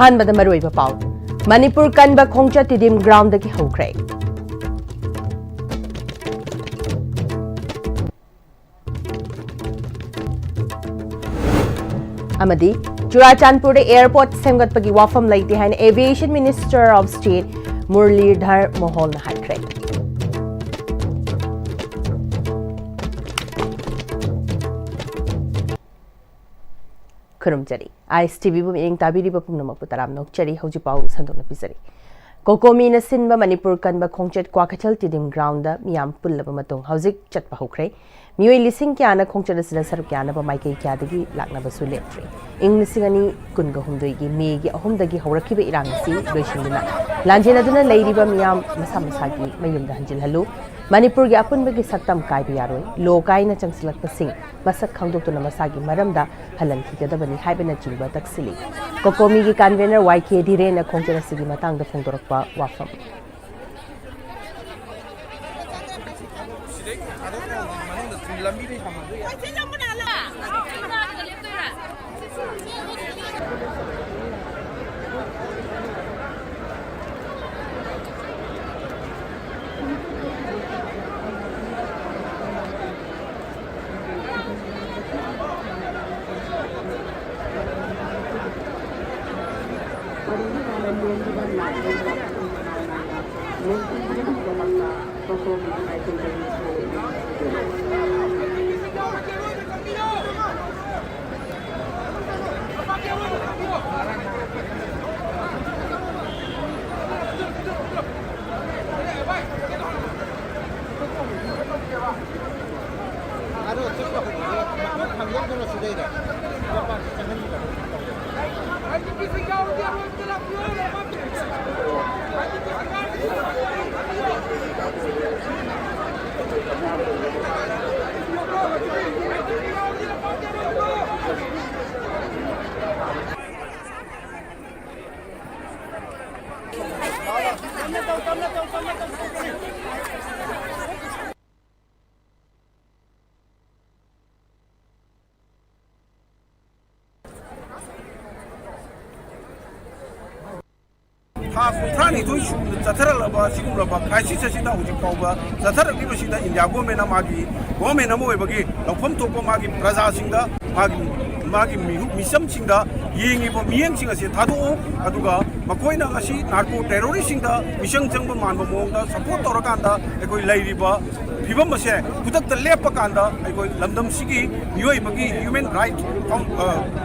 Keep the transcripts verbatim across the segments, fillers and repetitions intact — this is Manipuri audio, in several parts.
ꯑꯍꯥꯟꯕꯗ ꯃꯔꯨꯑꯣꯏꯕ ꯄꯥꯎ꯫ ꯃꯅꯤꯄꯨꯔ ꯀꯟꯕ ꯈꯣꯡꯆꯠ ꯇꯤꯗꯤꯝ ꯒ꯭ꯔꯥꯎꯟꯗꯒꯤ ꯍꯧꯈ꯭ꯔꯦ꯫ ꯑꯃꯗꯤ ꯆꯨꯔꯥꯆꯥꯟꯄꯨꯔꯗ airport ꯁꯦꯝꯒꯠꯄꯒꯤ ꯋꯥꯐꯝ ꯂꯩꯇꯦ ꯍꯥꯏꯅ Aviation Minister of State ꯃꯨꯔꯂꯤꯙꯔ ꯃꯣꯍꯣꯜꯅ ꯍꯥꯏꯈ꯭ꯔꯦ꯫ ꯈꯨꯔꯨꯝꯖꯔꯤ꯫ ꯑꯥꯏ ꯑꯦꯁ ꯇꯤ ꯚꯤꯕꯨ ꯃꯤꯠꯌꯦꯡ ꯇꯥꯕꯤꯔꯤꯕ ꯄꯨꯝꯅꯃꯛꯄꯨ ꯇꯔꯥꯝꯅ ꯑꯣꯛꯆꯔꯤ꯫ ꯍꯧꯖꯤꯛ ꯄꯥꯎ ꯁꯟꯗꯣꯛꯅ ꯄꯤꯖꯔꯤ꯫ ꯀꯣꯀꯣꯃꯤꯅ ꯁꯤꯟꯕ ꯃꯅꯤꯄꯨꯔ ꯀꯟꯕ ꯈꯣꯡꯆꯠ ꯀ꯭ꯋꯥꯀꯩꯊꯦꯜ ꯇꯤꯗꯤꯝ ꯒ꯭ꯔꯥꯎꯟꯗ ꯃꯤꯌꯥꯝ ꯄꯨꯜꯂꯕ ꯃꯇꯨꯡ ꯍꯧꯖꯤꯛ ꯆꯠꯄ ꯍꯧꯈ꯭ꯔꯦ꯫ ꯃꯤꯑꯣꯏ ꯂꯤꯁꯤꯡ ꯀꯌꯥꯅ ꯈꯣꯡꯆꯠ ꯑꯁꯤꯗ ꯁꯔꯨꯛ ꯌꯥꯅꯕ ꯃꯥꯏꯀꯩ ꯀꯌꯥꯗꯒꯤ ꯂꯥꯛꯅꯕꯁꯨ ꯂꯦꯞꯇ꯭ꯔꯤ꯫ ꯏꯪ ꯂꯤꯁꯤꯡ ꯑꯅꯤ ꯀꯨꯟꯒ ꯍꯨꯝꯗꯣꯏꯒꯤ ꯃꯦꯒꯤ ꯑꯍꯨꯝꯗꯒꯤ ꯍꯧꯔꯛꯈꯤꯕ ꯏꯔꯥꯡ ꯑꯁꯤ ꯂꯣꯏꯁꯤꯟꯗꯨꯅ ꯂꯥꯟꯖꯦꯟꯅꯗꯨꯅ ꯂꯩꯔꯤꯕ ꯃꯤꯌꯥꯝ ꯃꯁꯥ ꯃꯁꯥꯒꯤ ꯃꯌꯨꯝꯗ ꯍꯟꯖꯤꯜꯍꯜꯂꯨ꯫ ꯃꯅꯤꯄꯨꯔꯒꯤ ꯑꯄꯨꯟꯕꯒꯤ ꯁꯛꯇꯝ ꯀꯥꯏꯕ ꯌꯥꯔꯣꯏ꯫ ꯂꯣ ꯀꯥꯏꯅ ꯆꯪꯁꯤꯜꯂꯛꯄꯁꯤꯡ ꯃꯁꯛ ꯈꯪꯗꯣꯛꯇꯨꯅ ꯃꯁꯥꯒꯤ ꯃꯔꯝꯗ ꯍꯜꯍꯟꯈꯤꯒꯗꯕꯅꯤ ꯍꯥꯏꯕꯅꯆꯤꯡꯕ ꯇꯛꯁꯤꯜꯂꯤ꯫ ꯀꯣꯀꯣꯃꯤꯒꯤ convener ꯋꯥꯏ ꯀꯦ ꯙꯤꯔꯦꯟꯅ ꯈꯣꯡꯆꯠ ꯑꯁꯤꯒꯤ ꯃꯇꯥꯡꯗ ꯐꯣꯡꯗꯣꯔꯛꯄ ꯋꯥꯐꯝ꯫ ꯊꯥ ꯀꯨꯟꯊ꯭ꯔꯥꯅꯤꯊꯣꯏ ꯁꯨꯅ ꯆꯠꯊꯔꯛꯂꯕ ꯁꯤꯒꯨꯝꯂꯕ ꯀ꯭ꯔꯥꯏꯁꯤꯁ ꯑꯁꯤꯗ ꯍꯧꯖꯤꯛ ꯐꯥꯎꯕ ꯆꯠꯊꯔꯛꯂꯤꯕꯁꯤꯗ ꯏꯟꯗꯤꯌꯥ ꯒꯣꯔꯃꯦꯟꯅ ꯃꯥꯒꯤ ꯒꯣꯔꯃꯦꯟ ꯑꯃ ꯑꯣꯏꯕꯒꯤ ꯂꯧꯐꯝ ꯊꯣꯛꯄ ꯃꯥꯒꯤ ꯄ꯭ꯔꯖꯥꯁꯤꯡꯗ, ꯃꯥꯒꯤ, ꯃꯥꯒꯤ ꯃꯤꯍꯨ-, ꯃꯤꯆꯝꯁꯤꯡꯗ ꯌꯦꯡꯉꯤꯕ ꯃꯤꯠꯌꯦꯡꯁꯤꯡ ꯑꯁꯤ ꯊꯥꯗꯣꯛꯎ, ꯑꯗꯨꯒ ꯃꯈꯣꯏꯅ ꯉꯁꯤ ꯅꯥꯔꯀꯣ ꯇꯦꯔꯣꯔꯤꯁꯁꯤꯡꯗ ꯃꯤꯆꯪ ꯆꯪꯕ ꯃꯥꯟꯕ ꯃꯑꯣꯡꯗ ꯁꯄꯣꯔꯠ ꯇꯧꯔꯀꯥꯟꯗ ꯑꯩꯈꯣꯏ ꯂꯩꯔꯤꯕ ꯐꯤꯕꯝ ꯑꯁꯦ ꯈꯨꯗꯛꯇ ꯂꯦꯞꯄ ꯀꯥꯟꯗ ꯑꯩꯈꯣꯏ ꯂꯝꯗꯝꯁꯤꯒꯤ ꯃꯤꯑꯣꯏꯕꯒꯤ ꯍ꯭ꯌꯨꯃꯦꯟ ꯔꯥꯏꯠ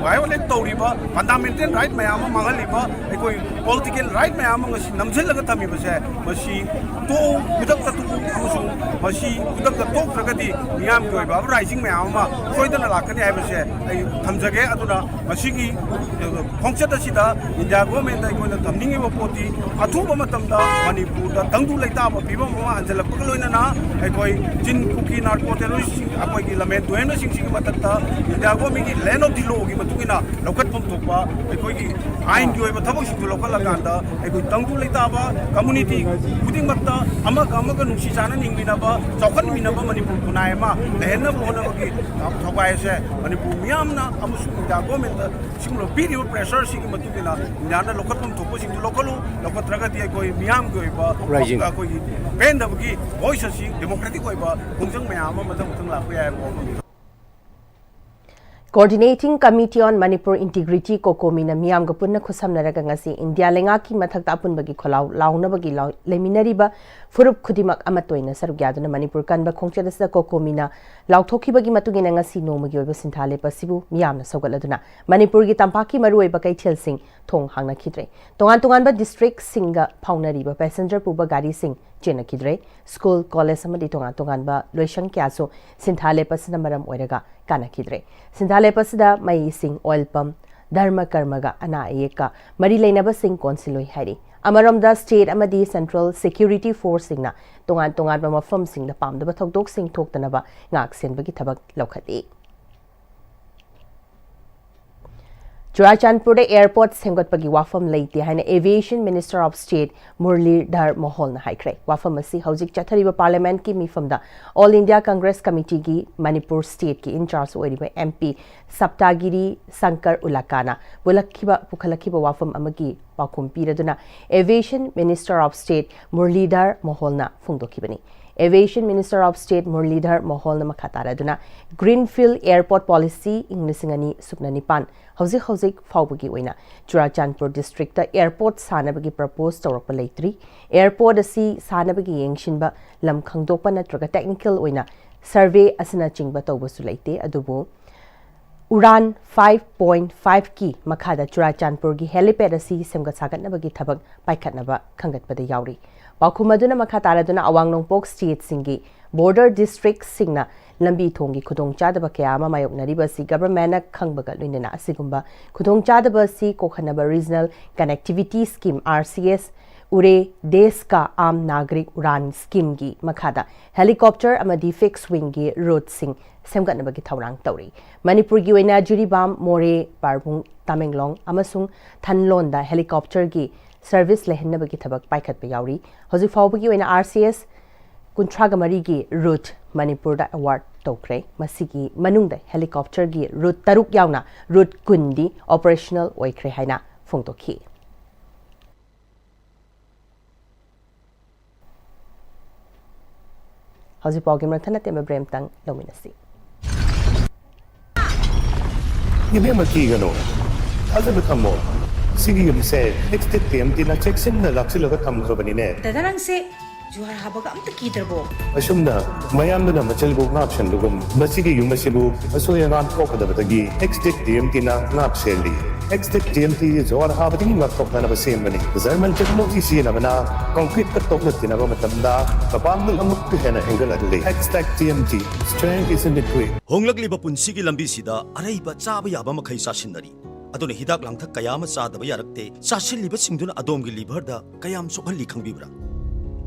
ꯚꯥꯏꯑꯣꯂꯦꯠ ꯇꯧꯔꯤꯕ, ꯐꯟꯗꯥꯃꯦꯟꯇꯦꯜ ꯔꯥꯏꯠ ꯃꯌꯥꯝ ꯑꯃ ꯃꯥꯡꯍꯜꯂꯤꯕ, ꯑꯩꯈꯣꯏ ꯄꯣꯂꯤꯇꯤꯀꯦꯜ ꯔꯥꯏꯠ ꯃꯌꯥꯝ ꯑꯃ ꯉꯁꯤ ꯅꯝꯁꯤꯜꯂꯒ ꯊꯝꯃꯤꯕꯁꯦ, ꯃꯁꯤ ꯇꯣꯛꯎ, ꯈꯨꯗꯛꯇ ꯇꯣꯛꯎ, ꯑꯃꯁꯨꯡ ꯃꯁꯤ ꯈꯨꯗꯛꯇ ꯇꯣꯛꯇ꯭ꯔꯒꯗꯤ ꯃꯤꯌꯥꯝꯒꯤ ꯑꯣꯏꯕ ꯑꯞꯔꯥꯏꯖꯤꯡ ꯃꯌꯥꯝ ꯑꯃ ꯁꯣꯏꯗꯅ ꯂꯥꯛꯀꯅꯤ ꯍꯥꯏꯕꯁꯦ ꯑꯩ ꯊꯝꯖꯒꯦ꯫ ꯑꯗꯨꯅ ꯃꯁꯤꯒꯤ ꯈꯣꯡꯆꯠ ꯑꯁꯤꯗ ꯏꯟꯗꯤꯌꯥ ꯒꯣꯔꯃꯦꯟꯗ ꯑꯩꯈꯣꯏꯅ ꯊꯝꯅꯤꯡꯉꯤꯕ ꯄꯣꯠꯇꯤ, ꯑꯊꯨꯕ ꯃꯇꯝꯗ ꯃꯅꯤꯄꯨꯔꯗ ꯇꯪꯗꯨ ꯂꯩꯇꯥꯕ ꯐꯤꯕꯝ ꯑꯃ ꯍꯟꯖꯤꯜꯂꯛꯄꯒ ꯂꯣꯏꯅꯅ ꯑꯩꯈꯣꯏ ꯆꯤꯟ ꯀꯨꯀꯤ ꯅꯥꯔꯀꯣ ꯇꯦꯔꯣꯔꯤꯁꯁꯤꯡ, ꯑꯩꯈꯣꯏꯒꯤ ꯂꯝꯍꯦꯟ ꯇꯨꯍꯦꯟꯕꯁꯤꯡꯁꯤꯒꯤ ꯃꯊꯛꯇ ꯏꯟꯗꯤꯌꯥ ꯒꯣꯔꯃꯦꯟꯒꯤ ꯂꯦꯟ ꯑꯣꯐ ꯗꯤ ꯂꯣꯒꯤ ꯃꯇꯨꯡ ꯏꯟꯅ ꯂꯧꯈꯠꯐꯝ ꯊꯣꯛꯄ ꯑꯩꯈꯣꯏꯒꯤ ꯑꯥꯏꯟꯒꯤ ꯑꯣꯏꯕ ꯊꯕꯛꯁꯤꯡꯗꯨ ꯂꯧꯈꯠꯂꯀꯥꯟꯗ ꯑꯩꯈꯣꯏ ꯇꯪꯗꯨ ꯂꯩꯇꯥꯕ ꯀꯝꯃꯨꯅꯤꯇꯤ ꯈꯨꯗꯤꯡꯃꯛꯇ ꯑꯃꯒ ꯑꯃꯒ ꯅꯨꯡꯁꯤ ꯆꯥꯟꯅꯅ ꯍꯤꯡꯃꯤꯟꯅꯕ, ꯆꯥꯎꯈꯠꯃꯤꯟꯅꯕ ꯃꯅꯤꯄꯨꯔ ꯈꯨꯟꯅꯥꯏ ꯑꯃ ꯂꯩꯍꯟꯅꯕ ꯍꯣꯠꯅꯕꯒꯤ ꯊꯧꯒꯥꯏ ꯑꯁꯦ ꯃꯅꯤꯄꯨꯔ ꯃꯤꯌꯥꯝꯅ ꯑꯃꯁꯨꯡ ꯏꯟꯗꯤꯌꯥ ꯒꯣꯔꯃꯦꯟꯗ ꯁꯤꯒꯨꯝꯕ ꯄꯤꯔꯤꯕ ꯄ꯭ꯔꯦꯁꯔꯁꯤꯒꯤ ꯃꯇꯨꯡ ꯏꯟꯅ ꯏꯟꯗꯤꯌꯥꯅ ꯂꯧꯈꯠꯐꯝ ꯊꯣꯛꯄꯁꯤꯡꯗꯨ ꯂꯧꯈꯠꯂꯨ, ꯂꯧꯈꯠꯇ꯭ꯔꯒꯗꯤ ꯑꯩꯈꯣꯏ ꯃꯤꯌꯥꯝꯒꯤ ꯑꯣꯏꯕ ꯔꯥꯏꯖꯤꯡ ꯑꯩꯈꯣꯏꯒꯤ ꯄꯦꯟꯗꯕꯒꯤ ꯚꯣꯏꯁ ꯑꯁꯤ ꯗꯦꯃꯣꯀ꯭ꯔꯦꯇꯤꯛ ꯑꯣꯏꯕ ꯈꯣꯡꯖꯪ ꯃꯌꯥꯝ ꯑꯃ ꯃꯊꯪ ꯃꯊꯪ ꯂꯥꯛꯄ ꯌꯥꯏ ꯍꯥꯏꯕ ꯋꯥꯐꯝꯅꯤ꯫ Coordinating Committee on Manipur Integrity, ꯀꯣꯀꯣꯃꯤꯅ ꯃꯤꯌꯥꯝꯒ ꯄꯨꯟꯅ ꯈꯨꯠꯁꯝꯅꯔꯒ ꯉꯁꯤ ꯏꯟꯗꯤꯌꯥ ꯂꯩꯉꯥꯛꯀꯤ ꯃꯊꯛꯇ ꯑꯄꯨꯟꯕꯒꯤ ꯈꯣꯜꯂꯥꯎ ꯂꯥꯎꯅꯕꯒꯤ ꯂꯥꯎ-, ꯂꯩꯃꯤꯟꯅꯔꯤꯕ ꯐꯨꯔꯨꯞ ꯈꯨꯗꯤꯡꯃꯛ ꯑꯃꯠꯇ ꯑꯣꯏꯅ ꯁꯔꯨꯛ ꯌꯥꯗꯨꯅ ꯃꯅꯤꯄꯨꯔ ꯀꯟꯕ ꯈꯣꯡꯆꯠ ꯑꯁꯤꯗ ꯀꯣꯀꯣꯃꯤꯅ ꯂꯥꯎꯊꯣꯛꯈꯤꯕꯒꯤ ꯃꯇꯨꯡ ꯏꯟꯅ ꯉꯁꯤ ꯅꯣꯡꯃꯒꯤ ꯑꯣꯏꯕ ꯁꯤꯟꯊꯥ ꯂꯦꯞꯄ ꯑꯁꯤꯕꯨ ꯃꯤꯌꯥꯝꯅ ꯁꯧꯒꯠꯂꯗꯨꯅ ꯃꯅꯤꯄꯨꯔꯒꯤ ꯇꯝꯄꯥꯛꯀꯤ ꯃꯔꯨꯑꯣꯏꯕ ꯀꯩꯊꯦꯜꯁꯤꯡ ꯊꯣꯡ ꯍꯥꯡꯅꯈꯤꯗ꯭ꯔꯦ꯫ ꯇꯣꯉꯥꯟ ꯇꯣꯉꯥꯟꯕ ꯗꯤꯁꯇ꯭ꯔꯤꯛꯁꯤꯡꯒ ꯐꯥꯎꯅꯔꯤꯕ ꯄꯦꯁꯦꯟꯖꯔ ꯄꯨꯕ ꯒꯥꯔꯤꯁꯤꯡ ꯆꯦꯟꯅꯈꯤꯗ꯭ꯔꯦ꯫ ꯁ꯭ꯀꯨꯜ, ꯀꯣꯂꯦꯖ ꯑꯃꯗꯤ ꯇꯣꯉꯥꯟ ꯇꯣꯉꯥꯟꯕ ꯂꯣꯏꯁꯪ ꯀꯌꯥꯁꯨ ꯁꯤꯟꯊꯥ ꯂꯦꯞꯄ ꯑꯁꯤꯅ ꯃꯔꯝ ꯑꯣꯏꯔꯒ ꯀꯥꯟꯅꯈꯤꯗ꯭ꯔꯦ꯫ ꯁꯤꯟꯊꯥ ꯂꯦꯞꯄ ꯑꯁꯤꯗ ꯃꯩ, ꯏꯁꯤꯡ, ꯑꯣꯏꯜ ꯄꯝꯞ, ꯙꯔꯃ ꯀꯔꯃꯒ ꯑꯅꯥ ꯑꯌꯦꯛꯀ ꯃꯔꯤ ꯂꯩꯅꯕꯁꯤꯡ ꯀꯣꯟꯁꯤꯜꯂꯣꯏ ꯍꯥꯏꯔꯤ꯫ ꯑꯃꯔꯣꯝꯗ ꯁ꯭ꯇꯦꯠ ꯑꯃꯗꯤ ꯁꯦꯟꯇ꯭ꯔꯦꯜ ꯁꯦꯀ꯭ꯌꯨꯔꯤꯇꯤ ꯐꯣꯔꯁꯁꯤꯡꯅ ꯇꯣꯉꯥꯟ ꯇꯣꯉꯥꯟꯕ ꯃꯐꯝꯁꯤꯡꯗ ꯄꯥꯝꯗꯕ ꯊꯧꯗꯣꯛꯁꯤꯡ ꯊꯣꯛꯇꯅꯕ ꯉꯥꯛ ꯁꯦꯟꯕꯒꯤ ꯊꯕꯛ ꯂꯧꯈꯠꯂꯤ꯫ ꯆꯨꯔꯥꯆꯥꯟꯄꯨꯔꯗ airport ꯁꯦꯝꯒꯠꯄꯒꯤ ꯋꯥꯐꯝ ꯂꯩꯇꯦ ꯍꯥꯏꯅ Aviation Minister of State ꯃꯨꯔꯂꯤꯙꯔ ꯃꯣꯍꯣꯜꯅ ꯍꯥꯏꯈ꯭ꯔꯦ꯫ ꯋꯥꯐꯝ ꯑꯁꯤ ꯍꯧꯖꯤꯛ ꯆꯠꯊꯔꯤꯕ Parliamentꯀꯤ ꯃꯤꯐꯝꯗ All India Congress Committeeꯒꯤ Manipur stateꯀꯤ in charge ꯑꯣꯏꯔꯤꯕ MP ꯁꯞꯇꯥꯒꯤꯔꯤ ꯁꯪꯀꯔ ꯎꯂꯥꯀꯥꯅ ꯄꯨꯂꯛꯈꯤꯕ, ꯄꯨꯈꯠꯂꯛꯈꯤꯕ ꯋꯥꯐꯝ ꯑꯃꯒꯤ ꯄꯥꯎꯈꯨꯝ ꯄꯤꯔꯗꯨꯅ Aviation Minister of State ꯃꯨꯔꯂꯤꯙꯔ ꯃꯣꯍꯣꯜꯅ ꯐꯣꯡꯗꯣꯛꯈꯤꯕꯅꯤ꯫ Aviation Minister of State ꯃꯨꯔꯂꯤꯙꯔ ꯃꯣꯍꯣꯜꯅ ꯃꯈꯥ ꯇꯥꯔꯗꯨꯅ Greenfield Airport Policy ꯏꯪ ꯂꯤꯁꯤꯡ ꯑꯅꯤ ꯁꯨꯞꯅ ꯅꯤꯄꯥꯟ ꯍꯧꯖꯤꯛ ꯍꯧꯖꯤꯛ ꯐꯥꯎꯕꯒꯤ ꯑꯣꯏꯅ ꯆꯨꯔꯥꯆꯥꯟꯄꯨꯔ districtꯇ airport ꯁꯥꯅꯕꯒꯤ propose ꯇꯧꯔꯛꯄ ꯂꯩꯇ꯭ꯔꯤ꯫ Airport ꯑꯁꯤ ꯁꯥꯅꯕꯒꯤ ꯌꯦꯡꯁꯤꯟꯕ ꯂꯝ ꯈꯪꯗꯣꯛꯄ ꯅꯠꯇ꯭ꯔꯒ technical ꯑꯣꯏꯅ survey ꯑꯁꯤꯅꯆꯤꯡꯕ ꯇꯧꯕꯁꯨ ꯂꯩꯇꯦ꯫ ꯑꯗꯨꯕꯨ ꯎꯔꯥꯟ five point fiveꯀꯤ ꯃꯈꯥꯗ ꯆꯨꯔꯥꯆꯥꯟꯄꯨꯔꯒꯤ helipad ꯑꯁꯤ ꯁꯦꯝꯒꯠ ꯁꯥꯒꯠꯅꯕꯒꯤ ꯊꯕꯛ ꯄꯥꯏꯈꯠꯅꯕ ꯈꯟꯒꯠꯄꯗ ꯌꯥꯎꯔꯤ꯫ ꯄꯥꯎꯈꯨꯝ ꯑꯗꯨꯅ ꯃꯈꯥ ꯇꯥꯔꯗꯨꯅ ꯑꯋꯥꯡ ꯅꯣꯡꯄꯣꯛ stateꯁꯤꯡꯒꯤ border districtꯁꯤꯡꯅ ꯂꯝꯕꯤ ꯊꯣꯡꯒꯤ ꯈꯨꯗꯣꯡꯆꯥꯗꯕ ꯀꯌꯥ ꯑꯃ ꯃꯥꯌꯣꯛꯅꯔꯤꯕ ꯑꯁꯤ governmentꯅ ꯈꯪꯕꯒ ꯂꯣꯏꯅꯅ ꯑꯁꯤꯒꯨꯝꯕ ꯈꯨꯗꯣꯡꯆꯥꯗꯕ ꯑꯁꯤ ꯀꯣꯛꯍꯟꯅꯕ Regional Connectivity Scheme, RCS, ꯎꯔꯦ ꯗꯦꯁ ꯀꯥ ꯑꯥꯝ ꯅꯥꯒꯔꯤꯛ ꯎꯔꯥꯟ schemeꯒꯤ ꯃꯈꯥꯗ helicopter ꯑꯃꯗꯤ fixed wingꯒꯤ routeꯁꯤꯡ ꯁꯦꯝꯒꯠꯅꯕꯒꯤ ꯊꯧꯔꯥꯡ ꯇꯧꯔꯤ꯫ ꯃꯅꯤꯄꯨꯔꯒꯤ ꯑꯣꯏꯅ ꯖꯤꯔꯤꯕꯥꯝ, ꯃꯣꯔꯦ, ꯄꯥꯔꯕꯨꯡ, ꯇꯃꯦꯡꯂꯣꯡ ꯑꯃꯁꯨꯡ ꯊꯟꯂꯣꯟꯗ helicopterꯒꯤ service ꯂꯩꯍꯟꯅꯕꯒꯤ ꯊꯕꯛ ꯄꯥꯏꯈꯠꯄ ꯌꯥꯎꯔꯤ꯫ ꯍꯧꯖꯤꯛ ꯐꯥꯎꯕꯒꯤ ꯑꯣꯏꯅ RCS ꯀꯨꯟꯊ꯭ꯔꯥꯒ ꯃꯔꯤꯒꯤ route ꯃꯅꯤꯄꯨꯔꯗ award ꯇꯧꯈ꯭ꯔꯦ꯫ ꯃꯁꯤꯒꯤ ꯃꯅꯨꯡꯗ helicopterꯒꯤ route ꯇꯔꯨꯛ ꯌꯥꯎꯅ route ꯀꯨꯟꯗꯤ operational ꯑꯣꯏꯈ꯭ꯔꯦ ꯍꯥꯏꯅ ꯐꯣꯡꯗꯣꯛꯈꯤ꯫ ꯍꯧꯖꯤꯛ ꯄꯥꯎꯒꯤ ꯃꯔꯛ ꯊꯠꯅ ꯇꯦꯟꯕ break ꯑꯃꯇꯪ ꯂꯧꯃꯤꯟꯅꯁꯤ꯫ ꯏꯕꯦꯝꯃ, ꯀꯤꯒꯅꯨ, ꯊꯥꯖꯕ ꯊꯝꯃꯣ꯫ ꯁꯤꯒꯤ ꯌꯨꯝꯁꯦ Extech TMTꯅ ꯆꯦꯛꯁꯤꯟꯅ ꯂꯥꯛꯁꯤꯜꯂꯒ ꯊꯝꯈ꯭ꯔꯕꯅꯤꯅꯦ꯫ ꯗꯗꯥ, ꯅꯪꯁꯦ ꯖꯨꯍꯥꯔ ꯍꯥꯕꯒ ꯑꯝꯇ ꯀꯤꯗ꯭ꯔꯕꯣ? ꯑꯁꯨꯝꯅ ꯃꯌꯥꯝꯗꯨꯅ ꯃꯆꯜꯕꯨ ꯉꯥꯛ ꯁꯦꯟꯕꯒꯨꯝ, ꯃꯁꯤꯒꯤ ꯌꯨꯝ ꯑꯁꯤꯕꯨ ꯑꯁꯣꯏ ꯑꯉꯥꯝ ꯊꯣꯛꯀꯗꯕꯗꯒꯤ Extech TMTꯅ ꯉꯥꯛ ꯁꯦꯜꯂꯤ꯫ Extech TMT ꯖꯨꯍꯥꯔ ꯍꯥꯕꯗꯒꯤ ꯉꯥꯛꯊꯣꯛꯅꯅꯕ ꯁꯦꯝꯕꯅꯤ꯫ German technology ꯁꯤꯖꯤꯟꯅꯕꯅ concreteꯀ ꯇꯣꯛꯅ ꯇꯤꯟꯅꯕ ꯃꯇꯝꯗ ꯃꯄꯥꯡꯒꯜ ꯑꯃꯨꯛꯀ ꯍꯦꯟꯅ ꯍꯦꯟꯒꯠꯍꯜꯂꯤ꯫ Extech TMT, strength is in the grit. ꯍꯣꯡꯂꯛꯂꯤꯕ ꯄꯨꯟꯁꯤꯒꯤ ꯂꯝꯕꯤꯁꯤꯗ ꯑꯔꯩꯕ ꯆꯥꯕ ꯌꯥꯕ ꯃꯈꯩ ꯆꯥꯁꯤꯟꯅꯔꯤ꯫ ꯑꯗꯨꯅ ꯍꯤꯗꯥꯛ ꯂꯥꯡꯊꯛ ꯀꯌꯥ ꯑꯃ ꯆꯥꯗꯕ ꯌꯥꯔꯛꯇꯦ꯫ ꯆꯥꯁꯤꯜꯂꯤꯕꯁꯤꯡꯗꯨꯅ ꯑꯗꯣꯝꯒꯤ liverꯗ ꯀꯌꯥꯝ ꯁꯣꯛꯍꯜꯂꯤ ꯈꯪꯕꯤꯕ꯭ꯔꯥ?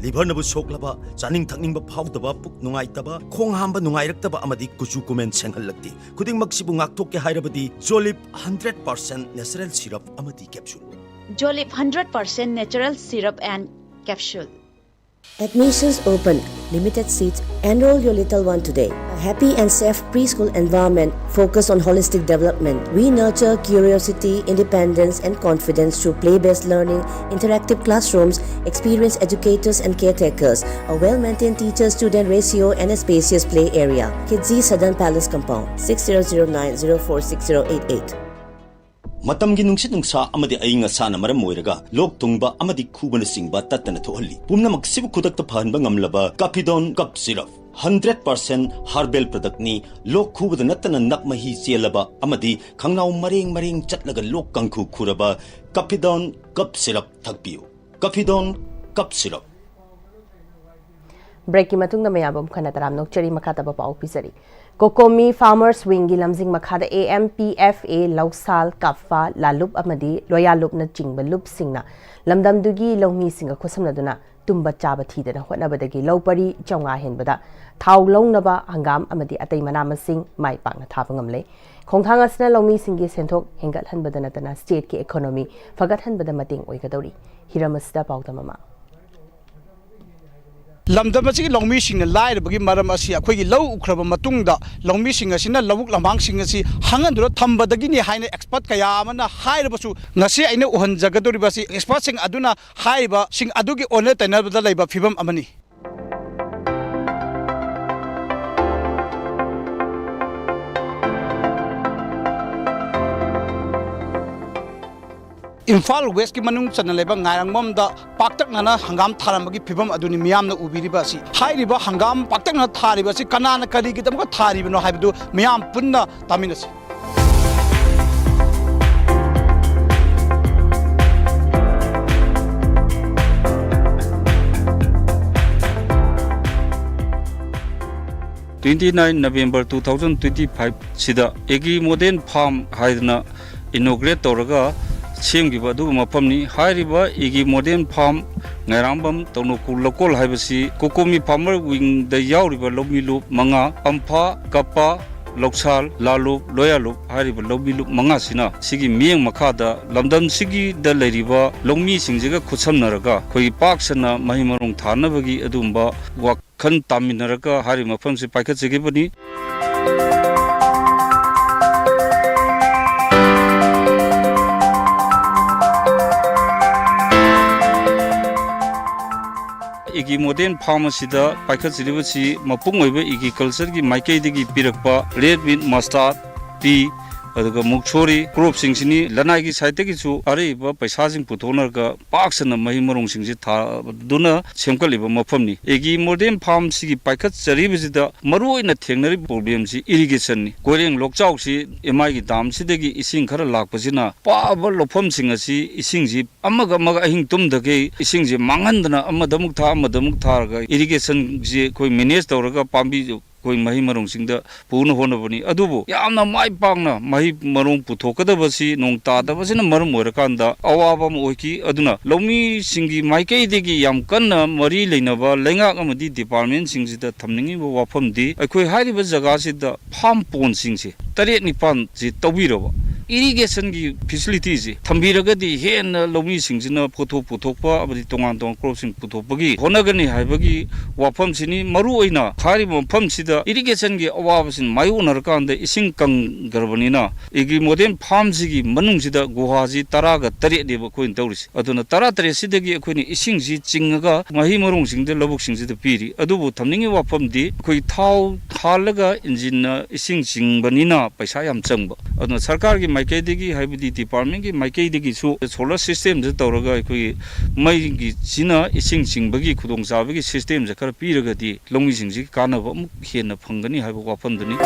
ꯂꯤꯚꯔꯅꯕꯨ ꯁꯣꯛꯂꯕ, ꯆꯥꯅꯤꯡ ꯊꯛꯅꯤꯡꯕ ꯐꯥꯎꯗꯕ, ꯄꯨꯛ ꯅꯨꯡꯉꯥꯏꯇꯕ, ꯈꯣꯡ ꯍꯥꯝꯕ ꯅꯨꯡꯉꯥꯏꯔꯛꯇꯕ ꯑꯃꯗꯤ ꯀꯨꯆꯨ ꯀꯨꯃꯦꯟ ꯁꯦꯡꯍꯜꯂꯛꯇꯦ꯫ ꯈꯨꯗꯤꯡꯃꯛꯁꯤꯕꯨ ꯉꯥꯛꯊꯣꯛꯀꯦ ꯍꯥꯏꯔꯕꯗꯤ Jolib hundred percent natural syrup ꯑꯃꯗꯤ capsule꯫ Jolib hundred percent natural syrup and capsule. Admissions open. Limited seats. Enroll your little one today. A happy and safe preschool environment focused on holistic development. We nurture curiosity, independence, and confidence through play-based learning, interactive classrooms, experienced educators and caretakers, a well-maintained teacher-student ratio, and a spacious play area. Kidzi Southern Palace Compound, six zero zero nine zero four six zero eight eight. ꯃꯇꯝꯒꯤ ꯅꯨꯡꯁꯤꯠ ꯅꯨꯡꯁꯥ ꯑꯃꯗꯤ ꯑꯏꯪ ꯑꯁꯥꯅ ꯃꯔꯝ ꯑꯣꯏꯔꯒ ꯂꯣꯛ ꯊꯨꯡꯕ ꯑꯃꯗꯤ ꯈꯨꯕꯅꯆꯤꯡꯕ ꯇꯠꯇꯅ ꯊꯣꯛꯍꯜꯂꯤ꯫ ꯄꯨꯝꯅꯃꯛꯁꯤꯕꯨ ꯈꯨꯗꯛꯇ ꯐꯍꯟꯕ ꯉꯝꯂꯕ Capidon Cough Syrup, hundred percent herbal product ꯅꯤ꯫ ꯂꯣꯛ ꯈꯨꯕꯗ ꯅꯠꯇꯅ ꯅꯞ ꯃꯍꯤ ꯆꯦꯜꯂꯕ ꯑꯃꯗꯤ ꯈꯪꯅꯥꯎ ꯃꯔꯦꯡ ꯃꯔꯦꯡ ꯆꯠꯂꯒ ꯂꯣꯛ ꯀꯥꯡꯈꯨ ꯈꯨꯔꯕ Capidon Cough Syrup ꯊꯛꯄꯤꯌꯨ꯫ Capidon Cough Syrup꯫ ꯕ꯭ꯔꯦꯛꯀꯤ ꯃꯇꯨꯡꯗ ꯃꯌꯥꯝꯕꯨ ꯑꯃꯨꯛ ꯍꯟꯅ ꯇꯔꯥꯝꯅ ꯑꯣꯛꯆꯔꯤ꯫ ꯃꯈꯥ ꯇꯥꯕ ꯄꯥꯎ ꯄꯤꯖꯔꯤ꯫ COCOMI Farmers Wingꯒꯤ ꯂꯝꯖꯤꯡ ꯃꯈꯥꯗ A M P F A, ꯂꯧꯁꯥꯜ, ꯀꯥꯐꯥ, ꯂꯥꯂꯨꯞ ꯑꯃꯗꯤ ꯂꯣꯌꯥꯂꯨꯞꯅꯆꯤꯡꯕ ꯂꯨꯞꯁꯤꯡꯅ ꯂꯝꯗꯝꯗꯨꯒꯤ ꯂꯧꯃꯤꯁꯤꯡꯒ ꯈꯨꯠꯁꯝꯅꯗꯨꯅ ꯇꯨꯝꯕ ꯆꯥꯕ ꯊꯤꯗꯅ ꯍꯣꯠꯅꯕꯗꯒꯤ ꯂꯧ ꯄꯔꯤ ꯆꯥꯝꯃꯉꯥ ꯍꯦꯟꯕꯗ ꯊꯥꯎ ꯂꯧꯅꯕ ꯍꯪꯒꯥꯝ ꯑꯃꯗꯤ ꯑꯇꯩ ꯃꯅꯥ ꯃꯁꯤꯡ ꯃꯥꯏ ꯄꯥꯛꯅ ꯊꯥꯕ ꯉꯝꯂꯦ꯫ ꯈꯣꯡꯊꯥꯡ ꯑꯁꯤꯅ ꯂꯧꯃꯤꯁꯤꯡꯒꯤ ꯁꯦꯟꯊꯣꯛ ꯍꯦꯟꯒꯠꯍꯟꯕꯗ ꯅꯠꯇꯅ stateꯀꯤ economy ꯐꯒꯠꯍꯟꯕꯗ ꯃꯇꯦꯡ ꯑꯣꯏꯒꯗꯧꯔꯤ꯫ ꯍꯤꯔꯝ ꯑꯁꯤꯗ ꯄꯥꯎꯗꯝ ꯑꯃ꯫ ꯂꯝꯗꯝ ꯑꯁꯤꯒꯤ ꯂꯧꯃꯤꯁꯤꯡꯅ ꯂꯥꯏꯔꯕꯒꯤ ꯃꯔꯝ ꯑꯁꯤ ꯑꯩꯈꯣꯏꯒꯤ ꯂꯧ ꯎꯈ꯭ꯔꯕ ꯃꯇꯨꯡꯗ ꯂꯧꯃꯤꯁꯤꯡ ꯑꯁꯤꯅ ꯂꯧꯕꯨꯛ ꯂꯝꯍꯥꯡꯁꯤꯡ ꯑꯁꯤ ꯍꯥꯡꯍꯟꯗꯨꯅ ꯊꯝꯕꯗꯒꯤꯅꯤ ꯍꯥꯏꯅ expert ꯀꯌꯥ ꯑꯃꯅ ꯍꯥꯏꯔꯕꯁꯨ, ꯉꯁꯤ ꯑꯩꯅ ꯎꯍꯟꯖꯒꯗꯧꯔꯤꯕ ꯑꯁꯤ expertꯁꯤꯡ ꯑꯗꯨꯅ ꯍꯥꯏꯔꯤꯕꯁꯤꯡ ꯑꯗꯨꯒꯤ ꯑꯣꯟꯅ ꯇꯩꯅꯕꯗ ꯂꯩꯕ ꯐꯤꯕꯝ ꯑꯃꯅꯤ꯫ ꯏꯝꯐꯥꯜ Westꯀꯤ ꯃꯅꯨꯡ ꯆꯟꯅ ꯂꯩꯕ ꯉꯥꯏꯔꯪꯕꯝꯗ ꯄꯥꯛꯇꯛꯅꯅ ꯍꯪꯒꯥꯝ ꯊꯥꯔꯝꯕꯒꯤ ꯐꯤꯕꯝ ꯑꯗꯨꯅꯤ ꯃꯤꯌꯥꯝꯅ ꯎꯕꯤꯔꯤꯕ ꯑꯁꯤ꯫ ꯍꯥꯏꯔꯤꯕ ꯍꯪꯒꯥꯝ ꯄꯥꯛꯇꯛꯅꯅ ꯊꯥꯔꯤꯕ ꯑꯁꯤ ꯀꯅꯥꯅ ꯀꯔꯤꯒꯤꯗꯃꯛꯇ ꯊꯥꯔꯤꯕꯅꯣ ꯍꯥꯏꯕꯗꯨ ꯃꯤꯌꯥꯝ ꯄꯨꯟꯅ ꯇꯥꯃꯤꯟꯅꯁꯤ꯫ Twenty nine November two thousand twenty five ꯁꯤꯗ Agri Modern Farm ꯍꯥꯏꯗꯅ inaugurate ꯇꯧꯔꯒ ꯁꯦꯝꯈꯤꯕ ꯑꯗꯨꯒꯨꯝꯕ ꯃꯐꯝꯅꯤ꯫ ꯍꯥꯏꯔꯤꯕ ꯏꯒꯤ ꯃꯣꯗꯦꯜ ꯐꯥꯔꯝ ꯉꯥꯏꯔꯥꯡꯕꯝ ꯇꯧꯅꯣꯀꯨ ꯂꯧꯀꯣꯜ ꯍꯥꯏꯕꯁꯤ ꯀꯣꯀꯣꯃꯤ ꯐꯥꯔꯃꯔ ꯋꯤꯡꯗ ꯌꯥꯎꯔꯤꯕ ꯂꯧꯃꯤ ꯂꯨꯞ ꯃꯉꯥ, ꯑꯝꯐꯥ, ꯀꯞꯄꯥ, ꯂꯧꯁꯥꯜ, ꯂꯥꯂꯨꯞ, ꯂꯣꯌꯥꯂꯨꯞ ꯍꯥꯏꯔꯤꯕ ꯂꯧꯃꯤ ꯂꯨꯞ ꯃꯉꯥꯁꯤꯅ ꯁꯤꯒꯤ ꯃꯤꯠꯌꯦꯡ ꯃꯈꯥꯗ ꯂꯝꯗꯝꯁꯤꯒꯤꯗ ꯂꯩꯔꯤꯕ ꯂꯧꯃꯤꯁꯤꯡꯁꯤꯒ ꯈꯨꯠꯁꯝꯅꯔꯒ ꯑꯩꯈꯣꯏꯒꯤ ꯄꯥꯛ ꯁꯟꯅ ꯃꯍꯩ ꯃꯔꯣꯡ ꯊꯥꯅꯕꯒꯤ ꯑꯗꯨꯒꯨꯝꯕ ꯋꯥꯈꯜ ꯇꯥꯃꯤꯟꯅꯔꯒ ꯍꯥꯏꯔꯤꯕ ꯃꯐꯝꯁꯤ ꯄꯥꯏꯈꯠꯆꯈꯤꯕꯅꯤ꯫ ꯏꯒꯤ ꯃꯣꯗꯦꯜ ꯐꯥꯔꯝ ꯑꯁꯤꯗ ꯄꯥꯏꯈꯠꯆꯔꯤꯕꯁꯤ ꯃꯄꯨꯡ ꯑꯣꯏꯕ ꯏꯒꯤ ꯀꯜꯆꯔꯒꯤ ꯃꯥꯏꯀꯩꯗꯒꯤ ꯄꯤꯔꯛꯄ ꯔꯦꯗ ꯃꯤꯠ, ꯃꯁꯇꯥꯔꯗ, ꯄꯤ, ꯑꯗꯨꯒ ꯃꯨꯛꯁꯣꯔꯤ ꯀ꯭ꯔꯣꯞꯁꯤꯡꯁꯤꯅꯤ꯫ ꯂꯅꯥꯏꯒꯤ ꯁꯥꯏꯠꯇꯒꯤꯁꯨ ꯑꯔꯩꯕ ꯄꯩꯁꯥꯁꯤꯡ ꯄꯨꯊꯣꯛꯅꯔꯒ ꯄꯥꯛ ꯁꯟꯅ ꯃꯍꯩ ꯃꯔꯣꯡꯁꯤꯡꯁꯤ ꯊꯥꯗꯨꯅ ꯁꯦꯝꯒꯠꯂꯤꯕ ꯃꯐꯝꯅꯤ꯫ ꯏꯒꯤ ꯃꯣꯗꯦꯜ ꯐꯥꯔꯝꯁꯤꯒꯤ ꯄꯥꯏꯈꯠꯆꯔꯤꯕꯁꯤꯗ ꯃꯔꯨꯑꯣꯏꯅ ꯊꯦꯡꯅꯔꯤꯕ ꯄ꯭ꯔꯣꯕ꯭ꯂꯦꯝꯁꯤ ꯏꯔꯤꯒꯦꯁꯟꯅꯤ꯫ ꯀꯣꯏꯔꯦꯡ ꯂꯣꯛꯆꯥꯎꯁꯤ ꯑꯦꯝ ꯑꯥꯏꯒꯤ ꯗꯥꯝꯁꯤꯗꯒꯤ ꯏꯁꯤꯡ ꯈꯔ ꯂꯥꯛꯄꯁꯤꯅ ꯑꯄꯥꯕ ꯂꯧꯐꯝꯁꯤꯡ ꯑꯁꯤ ꯏꯁꯤꯡꯁꯤ ꯑꯃꯒ ꯑꯃꯒ ꯑꯍꯤꯡ ꯇꯨꯝꯗꯈꯩ ꯏꯁꯤꯡꯁꯤ ꯃꯥꯡꯍꯟꯗꯅ ꯑꯃꯗ ꯑꯃꯨꯛ ꯊꯥ, ꯑꯃꯗ ꯑꯃꯨꯛ ꯊꯥꯔꯒ ꯏꯔꯤꯒꯦꯁꯟꯁꯤ ꯑꯩꯈꯣꯏ ꯃꯦꯅꯦꯖ ꯇꯧꯔꯒ ꯄꯥꯝꯕꯤ ꯑꯩꯈꯣꯏ ꯃꯍꯩ ꯃꯔꯣꯡꯁꯤꯡꯗ ꯄꯨꯅ ꯍꯣꯠꯅꯕꯅꯤ꯫ ꯑꯗꯨꯕꯨ ꯌꯥꯝꯅ ꯃꯥꯏ ꯄꯥꯛꯅ ꯃꯍꯩ ꯃꯔꯣꯡ ꯄꯨꯊꯣꯛꯀꯗꯕꯁꯤ ꯅꯣꯡ ꯇꯥꯗꯕꯁꯤꯅ ꯃꯔꯝ ꯑꯣꯏꯔꯀꯥꯟꯗ ꯑꯋꯥꯕ ꯑꯃ ꯑꯣꯏꯈꯤ꯫ ꯑꯗꯨꯅ ꯂꯧꯃꯤꯁꯤꯡꯒꯤ ꯃꯥꯏꯀꯩꯗꯒꯤ ꯌꯥꯝ ꯀꯟꯅ ꯃꯔꯤ ꯂꯩꯅꯕ ꯂꯩꯉꯥꯛ ꯑꯃꯗꯤ ꯗꯤꯄꯥꯔꯠꯃꯦꯟꯁꯤꯡꯁꯤꯗ ꯊꯝꯅꯤꯡꯉꯤꯕ ꯋꯥꯐꯝꯗꯤ ꯑꯩꯈꯣꯏ ꯍꯥꯏꯔꯤꯕ ꯖꯒꯥꯁꯤꯗ ꯐꯥꯔꯝ ꯄꯣꯟꯁꯤꯡꯁꯦ ꯇꯔꯦꯠ ꯅꯤꯄꯥꯟꯁꯤ ꯇꯧꯕꯤꯔꯕ ꯏꯔꯤꯒꯦꯁꯟꯒꯤ ꯐꯦꯁꯤꯂꯤꯇꯤꯁꯤ ꯊꯝꯕꯤꯔꯒꯗꯤ ꯍꯦꯟꯅ ꯂꯧꯃꯤꯁꯤꯡꯁꯤꯅ ꯄꯣꯠꯊꯣꯛ ꯄꯨꯊꯣꯛꯄ ꯑꯃꯗꯤ ꯇꯣꯉꯥꯟ ꯇꯣꯉꯥꯟꯕ ꯀ꯭ꯔꯣꯞꯁꯤꯡ ꯄꯨꯊꯣꯛꯄꯒꯤ ꯍꯣꯠꯅꯒꯅꯤ ꯍꯥꯏꯕꯒꯤ ꯋꯥꯐꯝꯁꯤꯅꯤ꯫ ꯃꯔꯨꯑꯣꯏꯅ ꯍꯥꯏꯔꯤꯕ ꯃꯐꯝꯁꯤꯗ ꯏꯔꯤꯒꯦꯁꯟꯒꯤ ꯑꯋꯥꯕꯁꯤꯅ ꯃꯥꯌꯣꯛꯅꯔꯀꯥꯟꯗ ꯏꯁꯤꯡ ꯀꯪꯈ꯭ꯔꯕꯅꯤꯅ ꯏꯒꯤ ꯃꯣꯗꯦꯜ ꯐꯥꯔꯝꯁꯤꯒꯤ ꯃꯅꯨꯡꯁꯤꯗ ꯒꯨꯍꯥꯁꯤ ꯇꯔꯥꯒ ꯇꯔꯦꯠꯅꯦꯕ ꯑꯩꯈꯣꯏꯅ ꯇꯧꯔꯤꯁꯦ꯫ ꯑꯗꯨꯅ ꯇꯔꯥ ꯇꯔꯦꯠꯁꯤꯗꯒꯤ ꯑꯩꯈꯣꯏꯅ ꯏꯁꯤꯡꯁꯤ ꯆꯤꯡꯉꯒ ꯃꯍꯩ ꯃꯔꯣꯡꯁꯤꯡꯗ, ꯂꯧꯕꯨꯛꯁꯤꯡꯁꯤꯗ ꯄꯤꯔꯤ꯫ ꯑꯗꯨꯕꯨ ꯊꯝꯅꯤꯡꯉꯤꯕ ꯋꯥꯐꯝꯗꯤ ꯑꯩꯈꯣꯏ ꯊꯥꯎ ꯍꯥꯜꯂꯒ ꯏꯟꯖꯤꯟꯅ ꯏꯁꯤꯡ ꯆꯤꯡꯕꯅꯤꯅ ꯄꯩꯁꯥ ꯌꯥꯝ ꯆꯪꯕ꯫ ꯑꯗꯨꯅ ꯁꯔꯀꯥꯔꯒꯤ ꯃꯥꯏꯀꯩꯗꯒꯤ ꯍꯥꯏꯕꯗꯤ ꯗꯤꯄꯥꯔꯠꯃꯦꯟꯒꯤ ꯃꯥꯏꯀꯩꯗꯒꯤꯁꯨ ꯁꯣꯂꯔ ꯁꯤꯁꯇꯦꯝꯁꯦ ꯇꯧꯔꯒ ꯑꯩꯈꯣꯏꯒꯤ ꯃꯩꯒꯤꯁꯤꯅ ꯏꯁꯤꯡ ꯆꯤꯡꯕꯒꯤ ꯈꯨꯗꯣꯡꯆꯥꯕꯒꯤ ꯁꯤꯁꯇꯦꯝꯁꯦ ꯈꯔ ꯄꯤꯔꯒꯗꯤ ꯂꯧꯃꯤꯁꯤꯡꯁꯤꯒꯤ ꯀꯥꯟꯅꯕ ꯑꯃꯨꯛ ꯍꯦꯟꯅ ꯐꯪꯒꯅꯤ ꯍꯥꯏꯕ ꯋꯥꯐꯝꯗꯨꯅꯤ꯫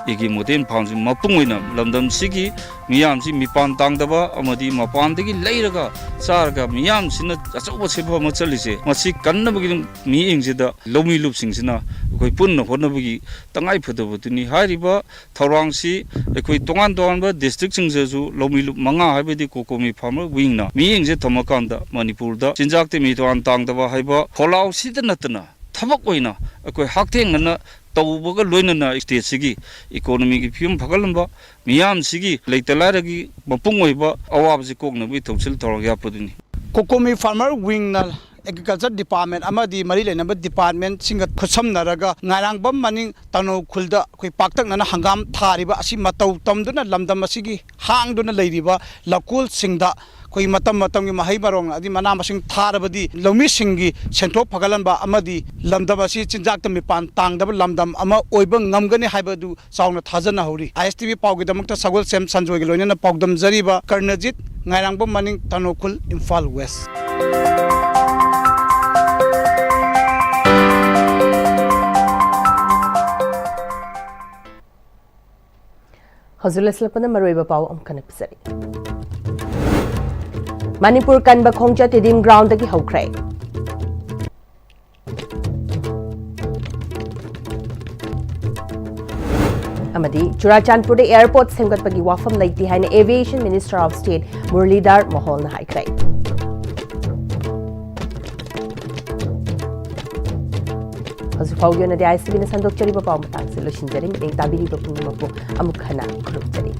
ꯑꯦꯒ꯭ꯔꯤ ꯃꯣꯗꯦꯜ ꯐꯥꯔꯝꯁꯤ ꯃꯄꯨꯡ ꯑꯣꯏꯅ ꯂꯝꯗꯝꯁꯤꯒꯤ ꯃꯤꯌꯥꯝꯁꯤ ꯃꯤꯄꯥꯟ ꯇꯥꯡꯗꯕ ꯑꯃꯗꯤ ꯃꯄꯥꯟꯗꯒꯤ ꯂꯩꯔꯒ ꯆꯥꯔꯒ ꯃꯤꯌꯥꯝꯁꯤꯅ ꯑꯆꯧꯕ ꯁꯦꯟꯐꯝ ꯑꯃ ꯆꯠꯂꯤꯁꯦ, ꯃꯁꯤ ꯀꯟꯅꯕꯒꯤꯗꯃꯛ ꯃꯤꯠꯌꯦꯡꯁꯤꯗ ꯂꯧꯃꯤ ꯂꯨꯞꯁꯤꯡꯁꯤꯅ ꯑꯩꯈꯣꯏ ꯄꯨꯟꯅ ꯍꯣꯠꯅꯕꯒꯤ ꯇꯉꯥꯏ ꯐꯗꯕꯗꯨꯅꯤ꯫ ꯍꯥꯏꯔꯤꯕ ꯊꯧꯔꯥꯡꯁꯤ ꯑꯩꯈꯣꯏ ꯇꯣꯉꯥꯟ ꯇꯣꯉꯥꯟꯕ ꯗꯤꯁꯇ꯭ꯔꯤꯛꯁꯤꯡꯁꯤꯗꯁꯨ ꯂꯧꯃꯤ ꯂꯨꯞ ꯃꯉꯥ, ꯍꯥꯏꯕꯗꯤ ꯀꯣꯀꯣꯃꯤ ꯐꯥꯔꯃꯔ ꯋꯤꯡꯅ ꯃꯤꯠꯌꯦꯡꯁꯦ ꯊꯝꯃꯀꯥꯟꯗ, ꯃꯅꯤꯄꯨꯔꯗ ꯆꯤꯟꯖꯥꯛꯇ ꯃꯤꯄꯥꯟ ꯇꯥꯡꯗꯕ ꯍꯥꯏꯕ ꯈꯣꯜꯂꯥꯎꯁꯤꯗ ꯅꯠꯇꯅ ꯊꯕꯛ ꯑꯣꯏꯅ ꯑꯩꯈꯣꯏ ꯍꯛꯊꯦꯡꯅꯅ ꯇꯧꯕꯒ ꯂꯣꯏꯅꯅ ꯁ꯭ꯇꯦꯠꯁꯤꯒꯤ ꯏꯀꯣꯅꯣꯃꯤꯒꯤ ꯐꯤꯕꯝ ꯐꯒꯠꯍꯟꯕ, ꯃꯤꯌꯥꯝꯁꯤꯒꯤ ꯂꯩꯇ ꯂꯥꯏꯔꯒꯤ ꯃꯄꯨꯡ ꯑꯣꯏꯕ ꯑꯋꯥꯕꯁꯤ ꯀꯣꯛꯅꯕꯒꯤ ꯊꯧꯁꯤꯜ ꯊꯧꯔꯥꯡ ꯌꯥꯠꯄꯗꯨꯅꯤ꯫ ꯀꯣꯀꯣꯃꯤ ꯐꯥꯔꯃꯔ ꯋꯤꯡꯅ ꯑꯦꯒ꯭ꯔꯤꯀꯜꯆꯔ ꯗꯤꯄꯥꯔꯠꯃꯦꯟ ꯑꯃꯗꯤ ꯃꯔꯤ ꯂꯩꯅꯕ ꯗꯤꯄꯥꯔꯠꯃꯦꯟꯁꯤꯡꯒ ꯈꯨꯠꯁꯝꯅꯔꯒ ꯉꯥꯏꯔꯥꯡꯕꯝ ꯃꯅꯤꯡ ꯇꯥꯡꯅꯧ ꯈꯨꯜꯗ ꯑꯩꯈꯣꯏ ꯄꯥꯛꯇꯛꯅꯅ ꯍꯪꯒꯥꯝ ꯊꯥꯔꯤꯕ ꯑꯁꯤ ꯃꯇꯧ ꯇꯝꯗꯨꯅ ꯂꯝꯗꯝ ꯑꯁꯤꯒꯤ ꯍꯥꯡꯗꯨꯅ ꯂꯩꯔꯤꯕ ꯂꯧꯀꯣꯜꯁꯤꯡꯗ ꯑꯩꯈꯣꯏ ꯃꯇꯝ ꯃꯇꯝꯒꯤ ꯃꯍꯩ ꯃꯔꯣꯡ ꯑꯃꯗꯤ ꯃꯅꯥ ꯃꯁꯤꯡ ꯊꯥꯔꯕꯗꯤ ꯂꯧꯃꯤꯁꯤꯡꯒꯤ ꯁꯦꯟꯊꯣꯛ ꯐꯒꯠꯍꯟꯕ ꯑꯃꯗꯤ ꯂꯝꯗꯝ ꯑꯁꯤ ꯆꯤꯟꯖꯥꯛꯇ ꯃꯤꯄꯥꯟ ꯇꯥꯡꯗꯕ ꯂꯝꯗꯝ ꯑꯃ ꯑꯣꯏꯕ ꯉꯝꯒꯅꯤ ꯍꯥꯏꯕꯗꯨ ꯆꯥꯎꯅ ꯊꯥꯖꯅꯍꯧꯔꯤ꯫ ꯑꯥꯏ ꯑꯦꯁ ꯇꯤ ꯚꯤ ꯄꯥꯎꯒꯤꯗꯃꯛꯇ ꯁꯒꯣꯜꯁꯦꯝ ꯁꯟꯖꯣꯏꯒ ꯂꯣꯏꯅꯅ ꯄꯥꯎꯗꯝꯖꯔꯤꯕ ꯀꯔꯅꯖꯤꯠ, ꯉꯥꯏꯔꯥꯡꯕꯝ ꯃꯅꯤꯡ, ꯇꯥꯡꯅꯧꯈꯨꯜ, ꯏꯝꯐꯥꯜ ꯋꯦꯁ꯫ ꯍꯧꯖꯤꯛ ꯂꯣꯏꯁꯤꯜꯂꯛꯄꯗ ꯃꯔꯨꯑꯣꯏꯕ ꯄꯥꯎ ꯑꯃꯨꯛ ꯍꯟꯅ ꯄꯤꯖꯔꯤ꯫ ꯃꯅꯤꯄꯨꯔ ꯀꯟꯕ ꯈꯣꯡꯆꯠ ꯇꯤꯗꯤꯝ ꯒ꯭ꯔꯥꯎꯟꯗꯒꯤ ꯍꯧꯈ꯭ꯔꯦ꯫ ꯑꯃꯗꯤ ꯆꯨꯔꯥꯆꯥꯟꯄꯨꯔꯗ ꯑꯦꯌꯔꯄꯣꯔꯠ ꯁꯦꯝꯒꯠꯄꯒꯤ ꯋꯥꯐꯝ ꯂꯩꯇꯦ ꯍꯥꯏꯅ Aviation Minister of State ꯃꯨꯔꯂꯤꯙꯔ ꯃꯣꯍꯣꯜꯅ ꯍꯥꯏꯈ꯭ꯔꯦ꯫ ꯍꯧꯖꯤꯛ ꯐꯥꯎꯒꯤ ꯑꯣꯏꯅꯗꯤ ꯑꯥꯏ ꯑꯦꯁ ꯇꯤ ꯚꯤꯅ ꯁꯟꯗꯣꯛꯆꯔꯤꯕ ꯄꯥꯎ ꯃꯇꯥꯡꯁꯤ ꯂꯣꯏꯁꯤꯟꯖꯔꯤ꯫ ꯃꯤꯠꯌꯦꯡ ꯇꯥꯕꯤꯔꯤꯕ ꯄꯨꯝꯅꯃꯛꯄꯨ ꯑꯃꯨꯛ ꯍꯟꯅ ꯈꯨꯔꯨꯝꯖꯔꯤ꯫